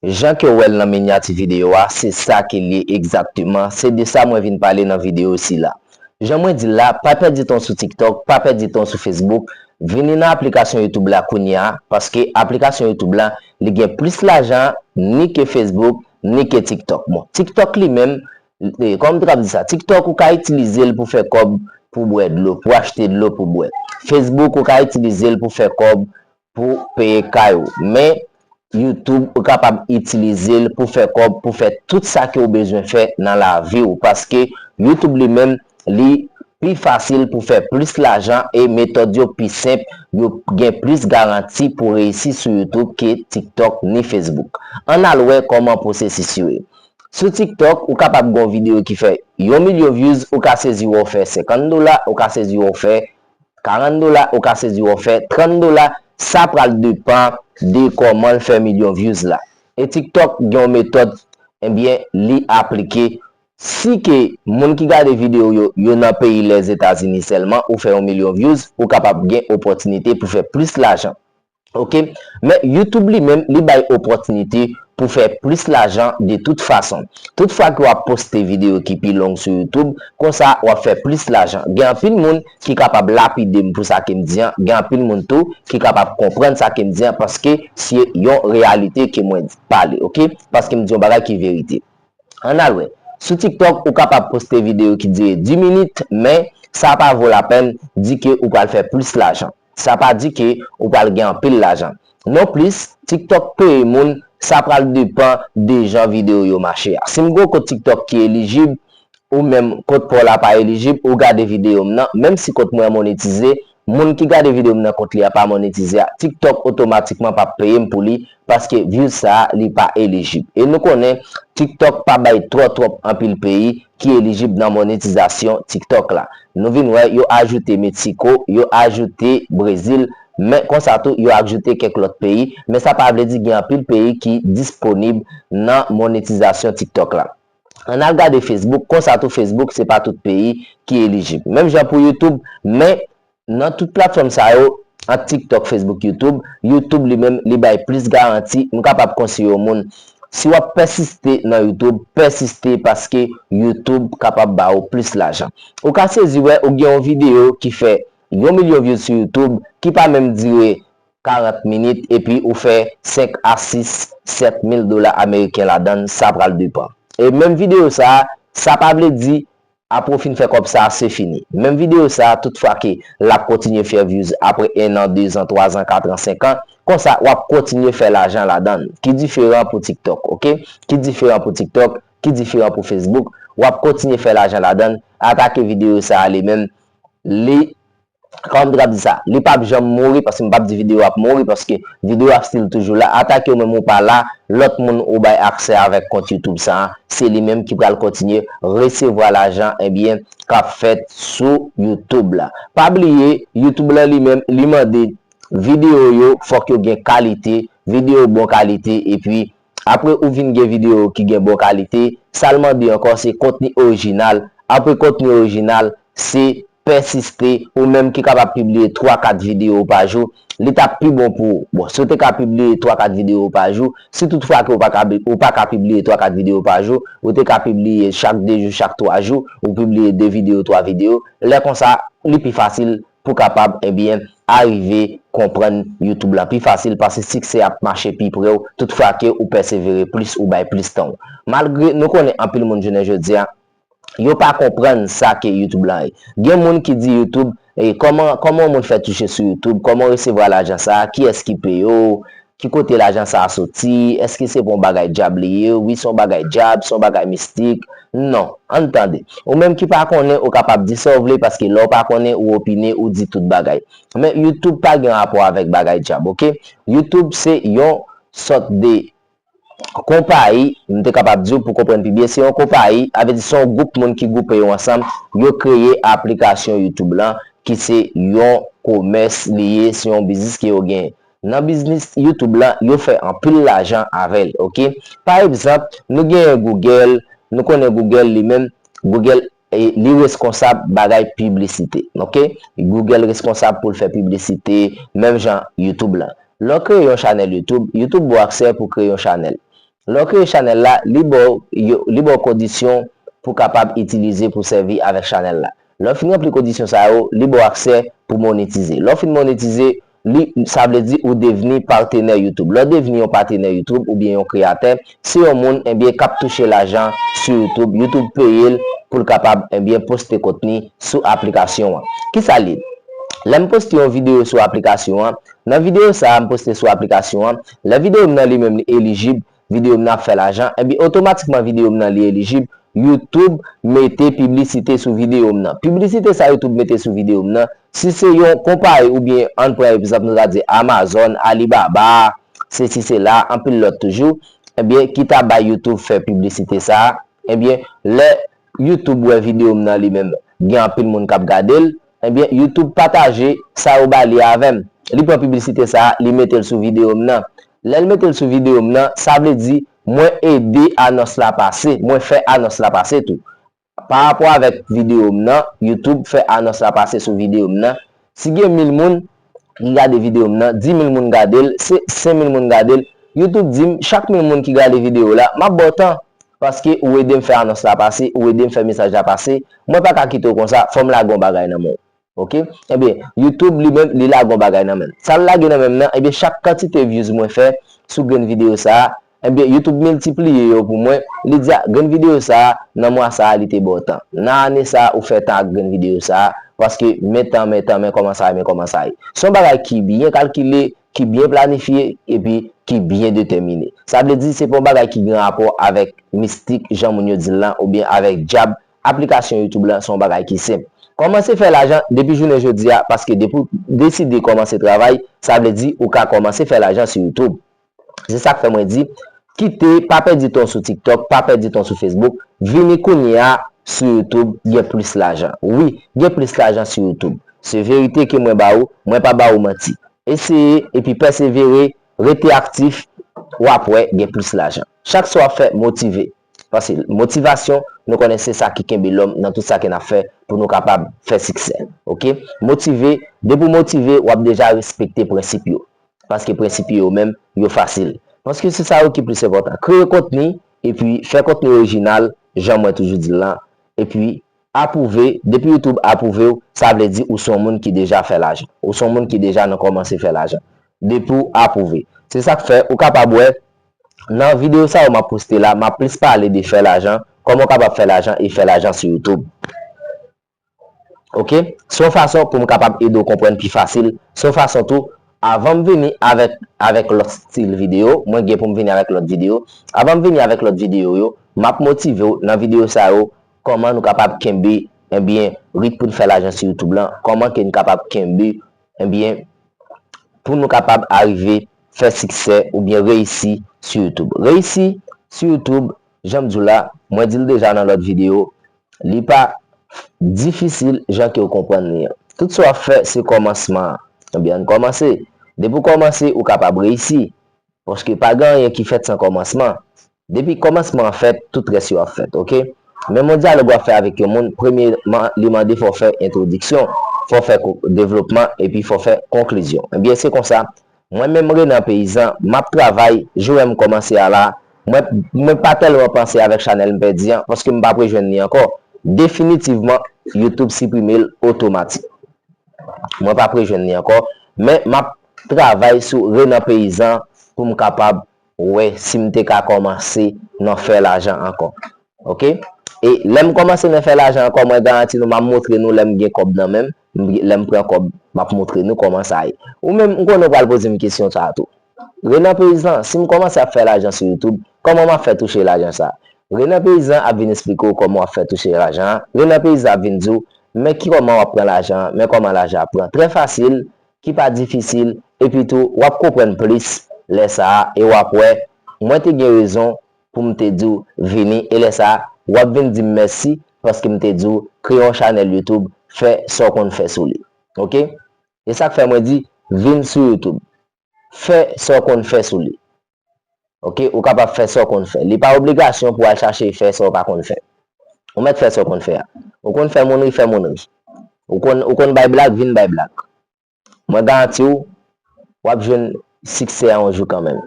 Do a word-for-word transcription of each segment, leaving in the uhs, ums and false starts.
Jan ke w wè l nan minyati videyo a, se sa ke l ye egzakteman. Se de sa mwen vin pale nan videyo sila. Jan mwen di l la, pa pèdi tan w sou TikTok, pa pèdi tan w sou Facebook. Vini nan aplikasyon YouTube la kounye a, paske aplikasyon YouTube la, li gen plis lajan ni ke Facebook, ni ke TikTok. Bon, TikTok li menm, e, kòman m te kab di sa? TikTok ou ka itilize l pou fè kòb pou bwè dlo, pou achte dlo pou bwè. Facebook ou ka itilize l pou fè kòb pou peye kay ou. Men, YouTube, ou kapab itilize l pou fè kòb, pou fè tout sa ke w bezwen fè nan lavi w. Paske YouTube li menm, li pi fasil pou fè plis lajan e metòd yo pi senp, yo gen plis garanti pou reyisi sou YouTube ke TikTok ni Facebook. Ann al wè kòman pwosesis yo ye. Sou TikTok, ou kapab gen yon videyo ki fè yon milyon views, ou ka sezi wè w fè senkant dola, ou ka sezi wè w fè karant dola, ou ka sezi wè w fè trant dola, sa pral depann de kòman l fè milyon views la. E TikTok gen yon metòd, ebyen, li aplike. Si ke moun ki gade videyo yo, yo nan peyi Lèzetazini sèlman, ou fè yon milyon views, ou kapab gen opòtinite pou fè plis lajan. Oke? Men YouTube li menm, li bay opòtinite pou fè plis lajan de tout fason. Tout fwa ke w ap poste videyo ki pi long sou YouTube, konsa w ap fè plis lajan. Gen anpil moun ki kapab lapide m pou sa ke m di an, gen anpil moun tou ki kapab konprann sa ke m di an, paske se yon reyalite ke mwen pale, oke? Paske m di yon bagay ki verite. Ann al wè. Sou TikTok, ou kapab poste videyo ki dire dis minit, men sa pa vo lapèn di ke ou pral fè plis lajan. Sa pa di ke ou pral gen anpil lajan. Non plis, TikTok peye moun, sa pral depann de jan videyo yo mache a. Si m gen yon kont TikTok ki elijib, ou menm kont pa w la pa elijib, ou gade videyo m nan, menm si kont mwen an monetize, moun ki gade videyo m nan kont li a pa monetize a, TikTok otomatikman p ap peye m pou li, paske views sa a, li pa elijib. E nou konnen, TikTok pa bay twò twòp anpil peyi ki elijib nan monetizasyon TikTok la. Nou vin wè, yo ajoute Meksiko, yo ajoute Brezil, men konsa tou, yo ajoute kèk lòt peyi, men sa pa vle di gen anpil peyi ki disponib nan monetizasyon TikTok la. Ann al gade Facebook, konsa tou Facebook, se pa tout peyi ki elijib. Menm jan pou YouTube, men nan tout platfòm sa yo, ant TikTok, Facebook, YouTube, YouTube li menm, li bay plis garanti. M kapab konseye yon moun, si w ap pèsiste nan YouTube, pèsiste paske YouTube kapab ba ou plis lajan. Ou ka sezi wè, ou gen yon videyo ki fè yon milyon views sou YouTube, ki pa menm dire karant minit, epi ou fè senk a sis, sèt mil dola ameriken ladan l, sa pral depann. E menm videyo sa a, sa pa vle di apre w fin fè kòb sa a, se fini. Menm videyo sa a, tout fwa ke l ap kontinye fè views apre en an, de zan, twa zan, kat an, senk an, konsa w ap kontinye fè lajan ladan l, ki diferan pou TikTok, oke? Ki diferan pou TikTok, ki diferan pou Facebook, w ap kontinye fè lajan ladan l, atake videyo sa a li menm, li kòman m te kab di sa? Li p ap janm mouri, paske m p ap di videyo ap mouri, paske videyo ap still toujou la. Atake w menm ou pa la, lòt moun ou bay aksè avèk kont YouTube sa a, se li menm ki pral kontinye resevwa lajan, ebyen, k ap fèt sou YouTube la. Pa bliye, YouTube la li menm, li mande videyo yo, fòk yo gen kalite, videyo bon kalite, epi apre ou vin gen videyo ki gen bon kalite, sa l mande ankò se kontni orijinal. Apre kontni orijinal, se pèsiste, ou menm ki kapab pibliye twa, kat videyo pa jou, li t ap pi bon pou ou. Bon, si w te ka pibliye twa, kat videyo pa jou, si toutfwa ke ou pa ka, ou pa ka pibliye twa, kat videyo pa jou, ou te ka pibliye chak de jou, chak twa jou, ou pibliye de videyo, twa videyo, lè konsa, li pi fasil pou kapab, ebyen, arive konprann YouTube la pi fasil, paske siksè ap mache pi pre w, toutfwa ke ou pèsevere plis, ou bay plis tan w. Malgre nou konnen anpil moun jounen jodi a, yo pa konprann sa ke YouTube la ye. Gen moun ki di YouTube, e, kòman, kòman yon moun fè touche sou YouTube, kòman w resevwa lajan sa a, kiyès ki peye w, ki kote lajan sa a soti, èske se pa yon bagay dyab li ye? Wi, se yon bagay dyab, se yon bagay mistik. Non, ann tande. Ou menm ki pa konnen, ou kapab di sa w vle, paske lè w pa konnen, ou opine, ou di tout bagay. Men YouTube pa gen rapò avèk bagay dyab, oke? YouTube se yon sòt de konpayi, m te kapab di w pou konprann pi byen, se yon konpayi, sa vle di se yon gwoup moun ki gwoupe yo ansanm, yo kreye aplikasyon YouTube lan, ki se yon komès li ye, se yon biznis ke yo genyen. Nan biznis YouTube lan, yo fè anpil lajan avè l, oke? Pa egzanp, nou genyen Google, nou konnen Google li menm, Google, e, li reskonsab bagay piblisite, oke? Google reskonsab pou l fè piblisite, menm jan YouTube lan. Lè w kreye yon chanèl YouTube, YouTube ba w aksè pou w kreye yon chanèl. Lè w kreye chanèl la, li ba w yo, li ba w kondisyon pou w kapab itilize, pou sèvi avèk chanèl la. Lè w fin ranpli kondisyon sa yo, li ba w aksè pou monetize. Lè w fin monetize, li, sa vle di ou devni patenè YouTube. Lè w devni yon patenè YouTube oubyen yon kreyatè, se yon moun, ebyen, k ap touche lajan sou YouTube. YouTube peye l pou l kapab, ebyen, poste kontni sou aplikasyon an. Kisa l ye? Lè m poste yon videyo sou aplikasyon an, nan videyo sa a m poste sou aplikasyon an, lè videyo m nan li menm li elijib, videyo m nan ap fè lajan, ebyen otomatikman videyo m nan li elijib, YouTube mete piblisite sou videyo m nan. Piblisite sa YouTube mete sou videyo m nan, si se yon konpayi oubyen ann pran egzanp nou ta di Amazon, Alibaba, sesi sela, anpil lòt toujou, ebyen ki ta bay YouTube fè piblisite sa a, ebyen lè YouTube wè videyo m nan li menm, gen anpil moun k ap gade l, ebyen YouTube pataje sa yo ba li avè m. Li pran piblisite sa a, li mete l sou videyo m nan. Lè l mete l sou videyo m nan, sa vle di mwen ede anons la pase, mwen fè anons la pase tou. Pa rapò avèk videyo m nan, YouTube fè anons la pase sou videyo m nan. Si gen mil moun ki gade videyo m nan, dis mil moun gade l, se senk mil moun gade l, YouTube di m, chak mil moun ki gade videyo w la, m ap ba w tan. Paske ou ede m fè anons la pase, ou ede m fè mesaj la pase, mwen pa ka kite w konsa, fò m lage yon bagay nan men w. Oke? Ebyen, YouTube li menm, li lage yon bagay nan men m. Sa l lage nan men m nan, ebyen, chak kantite views mwen fè sou grenn videyo sa a, ebyen, YouTube miltipliye yo pou mwen. Li di, a, grenn videyo sa a, nan mwa sa a, li te ba w tan. Nan ane sa a, ou fè tan ak grenn videyo sa a, paske men tan, men tan, men kòman sa ye, men kòman sa ye. Se yon bagay ki byen kalkile, ki byen planifye, epi ki byen detèmine. Sa vle di, se pa yon bagay ki gen rapò avèk mistik, jan moun yo di l lan, oubyen avèk dyab aplikasyon YouTube lan, se yon bagay ki senp. Kòmanse fè lajan depi jounen jodi a, paske depi w deside kòmanse travay, sa vle di ou ka kòmanse fè lajan sou YouTube. Se sa k fè mwen di, kite, pa pèdi tan w sou TikTok, pa pèdi tan w sou Facebook, vini kounye a sou YouTube, gen plis lajan. Wi, gen plis lajan sou YouTube. Se verite ke mwen ba ou, mwen pa ba ou manti. Eseye epi pèsevere, rete aktif, w ap wè gen plis lajan. Chak sa w ap fè, motive. Paske motivasyon, nou konnen se sa ki kenbe lòm nan tout sa ke n ap fè pou nou kapab fè siksè. Oke? Motive, depi w motive, w ap deja respekte prensip yo. Paske prensip yo menm, yo fasil. Paske se sa yo ki plis enpòtan. Kreye kontni, epi fè kontni orijinal, jan mwen toujou di l lan. Epi apwouve, depi YouTube apwouve w, sa vle di ou se yon moun ki deja fè lajan. Ou se yon moun ki deja nan kòmanse fè lajan. Depi w apwouve. Se sa k fè ou kapab wè, nan videyo sa yo m ap poste la, m ap plis pale de fè lajan, kòman w kapab fè lajan e fè lajan sou YouTube. Oke? Se yon fason pou m kapab ede w konprann pi fasil. Se yon fason tou, avan m vini avèk, avèk lòt stil videyo, mwen gen pou m vini avèk lòt videyo. Avan m vini avèk lòt videyo yo, m ap motive w nan videyo sa yo, kòman nou kapab kenbe, ebyen, rit pou n fè lajan sou YouTube lan, kòman ke n kapab kenbe, ebyen, pou nou kapab arive fè siksè oubyen reyisi sou YouTube. Reyisi sou YouTube, jan m di w la, mwen di l deja nan lòt videyo, li pa difisil jan ke w konprann li an. Tout sa w ap fè, se kòmansman an. Ebyen, ann kòmanse. Depi w kòmanse, ou kapab reyisi. Paske pa gen anyen ki fèt san kòmansman. Depi kòmansman an fèt, tout rès yo ap fèt, oke? Menm yon dyalòg w ap fè avèk yon moun, premyeman, li mande fò w fè entwodiksyon, fò w fè ko-, devlopman, epi fò w fè konklizyon. Ebyen, se konsa, mwen menm Renan Peyizan, m ap travay, jou wè m kòmanse a la, mwen, mwen pa tèlman panse avèk chanèl m pèdi an, paske m p ap rejwenn li ankò. Definitivman, YouTube siprime l otomatik. Mwen p ap rejwenn li ankò, men m ap travay sou Renan Peyizan pou m kapab wè si m te ka kòmanse nan fè lajan ankò. Oke? E lè m kòmanse nan fè lajan ankò, mwen garanti nou, m ap montre nou lè m gen kòb nan men m, lè m pran kòb, m ap montre nou kòman sa ye. Ou menm, m konnen w pral poze m kesyon sa a tou. Renan Peyizan, si m kòmanse ap fè lajan sou YouTube, kòman m ap fè touche lajan sa a? Renan Peyizan ap vin esplike w kòman w ap fè touche lajan an. Renan Peyizan ap vin di w, men ki kòman w ap pran lajan an, men kòman lajan ap pran. Trè fasil, ki pa difisil, epi tou, w ap konprann plis lè sa a, e w ap wè, mwen te gen rezon pou m te di w vini, e lè sa a, w ap vin di m mèsi, paske m te di w kreye yon chanèl YouTube, fè sa w konn fè sou li. Oke? E sa k fè mwen di, vin sou YouTube. Fè sa w konn fè sou li. Oke, ou kapab fè sa w konn fè. Li pa obligasyon pou w al chache fè sa w pa konn fè. Ou mèt fè sa w konn fè a. Ou konn fè moun ri, fè moun ri. Ou konn, ou konn bay blag, vin bay blag. Mwen garanti w, w ap jwenn siksè a yon jou kanmenm.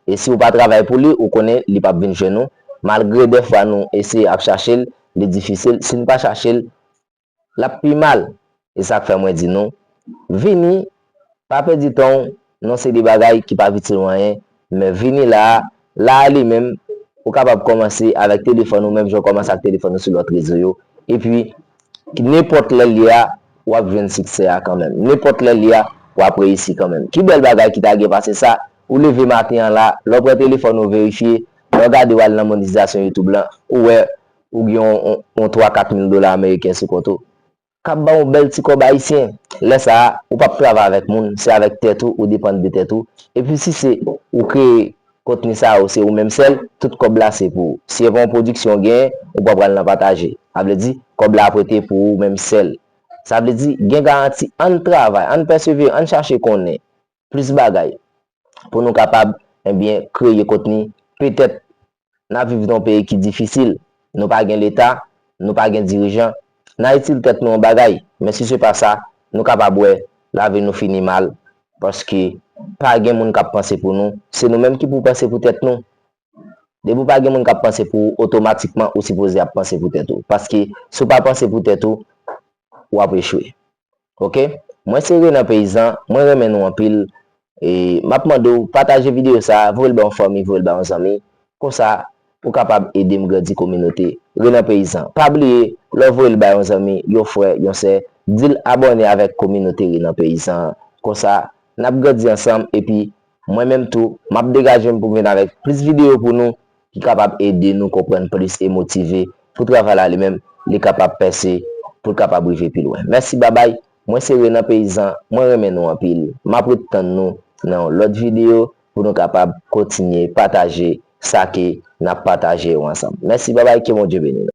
E si w pa travay pou li, ou konnen li p ap vin jwenn ou. Malgre dèfwa nou eseye ap chache l, li difisil. Si n pa chache l, l ap pi mal. E sa k fè mwen di nou, vini, pa pèdi tan w nan se de bagay ki p ap itil w anyen, men vini la a, la a li menm, ou kapab kòmanse avèk telefòn ou, menm jan w kòmanse ak telefòn ou sou lòt rezo yo. Epi, nenpòt lè l ye a, w ap jwenn siksè a kanmenm. Nenpòt lè l ye a, w ap reyisi kanmenm. Ki bèl bagay ki ta gen pase sa? Ou leve maten an la, lè w pran telefòn ou verifye, lè w gade w al nan monetizasyon YouTube lan, ou wè ou gen yon, yon, yon twa kat mil dola ameriken sou kont ou. K ap ba w yon bèl ti kòb ayisyen. Lè sa a, ou p ap travay avèk moun, se avèk tèt ou, ou depann de tèt ou. Epi si se ou kreye kontni sa yo, se ou menm sèl, tout kòb la se pou ou. Si se pa yon pwodiksyon w genyen, ou p ap pral nan pataje. Sa vle di, kòb la ap rete pou ou menm sèl. Sa vle di, gen garanti, ann travay, ann pèsevere, ann chache konnen plis bagay pou nou kapab, ebyen, kreye kontni. Petèt, n ap viv nan yon peyi ki difisil. Nou pa gen leta, nou pa gen dirijan. N a itil tèt nou yon bagay, men si se pa sa, nou kapab wè lavi nou fini mal, paske pa gen moun k ap panse pou nou. Se nou menm ki pou panse pou tèt nou. Depi w pa gen moun k ap panse pou ou, otomatikman ou sipoze ap panse pou tèt ou. Paske si w pa panse pou tèt ou, w ap echwe. Oke? Mwen se Renan Peyizan, mwen renmen nou anpil. E m ap mande w pataje videyo sa a, voye l ba yon fanmi, voye l ba yon zanmi. Konsa, ou kapab ede m grandi kominote Renan Peyizan. Pa bliye, lè w voye l ba yon zanmi, yon frè, yon sè, di l abòne avèk kominote Renan Peyizan an. Konsa, n ap grandi ansanm, epi mwen menm tou, m ap degaje m pou m vin avèk plis videyo pou nou ki kapab ede nou konprann plis e motive pou travay la li menm, li kapab pèse, pou l kapab rive pi lwen. Mèsi, babay. Mwen se Renan Peyizan, mwen renmen nou anpil. M ap ret tann nou nan yon lòt videyo pou nou kapab kontinye pataje sa ke n ap pataje yo ansanm. Mèsi, babay, ke Bondye beni nou.